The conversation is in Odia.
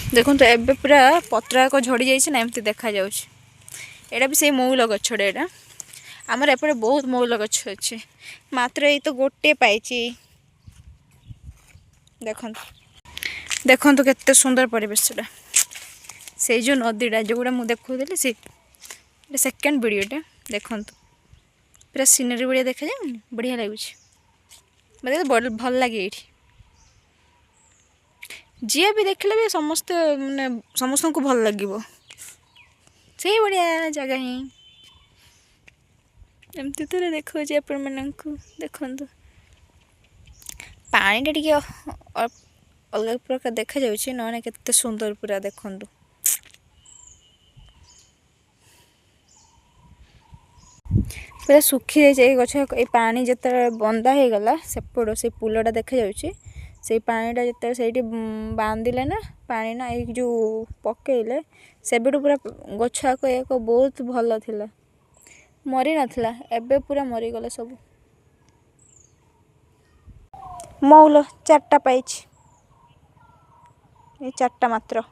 ଦେଖନ୍ତୁ, ଏବେ ପୁରା ପତ୍ର ଯାକ ଝଡ଼ି ଯାଇଛି ନା, ଏମିତି ଦେଖାଯାଉଛି। ଏଇଟା ବି ସେଇ ମହୁଲ ଗଛଟା ଏଇଟା। ଆମର ଏପଟେ ବହୁତ ମହୁଲ ଗଛ ଅଛି, ମାତ୍ର ଏଇ ତ ଗୋଟିଏ ପାଇଛି। ଦେଖନ୍ତୁ, ଦେଖନ୍ତୁ, କେତେ ସୁନ୍ଦର ପରିବେଶଟା। ସେଇ ଯେଉଁ ନଦୀଟା, ଯେଉଁଗୁଡ଼ା ମୁଁ ଦେଖାଉଥିଲି, ସେ ସେକେଣ୍ଡ ଭିଡ଼ିଓଟା। ଦେଖନ୍ତୁ, ପୁରା ସିନେରୀ ବଢ଼ିଆ ଦେଖାଯାଉନି? ବଢ଼ିଆ ଲାଗୁଛି ମୋତେ ତ, ଭଲ ଲାଗେ ଏଇଠି। ଯିଏ ବି ଦେଖିଲେ ବି ସମସ୍ତେ, ମାନେ ସମସ୍ତଙ୍କୁ ଭଲ ଲାଗିବ, ସେଇ ବଢ଼ିଆ ଜାଗା ହିଁ। ଏମିତି ଥରେ ଦେଖାଉଛି ଆପଣମାନଙ୍କୁ। ଦେଖନ୍ତୁ, ପାଣିଟା ଟିକେ ଅଲଗା ପ୍ରକାର ଦେଖାଯାଉଛି, ନହେଲେ କେତେ ସୁନ୍ଦର ପୁରା। ଦେଖନ୍ତୁ, ପୁରା ଶୁଖି ଯାଇଛି ଏଇ ଗଛ। ଏଇ ପାଣି ଯେତେବେଳେ ବନ୍ଦା ହେଇଗଲା, ସେପଟ ସେଇ ପୁଲଟା ଦେଖାଯାଉଛି, ସେଇ ପାଣିଟା ଯେତେବେଳେ ସେଇଠି ବାନ୍ଧିଲେ ନା, ପାଣି ନା ଏଇ ଯେଉଁ ପକେଇଲେ, ସେବେଠୁ ପୁରା ଗଛ ଆକ ଏକ ବହୁତ ଭଲ ଥିଲା, ମରି ନଥିଲା। ଏବେ ପୁରା ମରିଗଲା ସବୁ। ମଉଲ ଚାରିଟା ପାଇଛି, ଏଇ ଚାରିଟା ମାତ୍ର।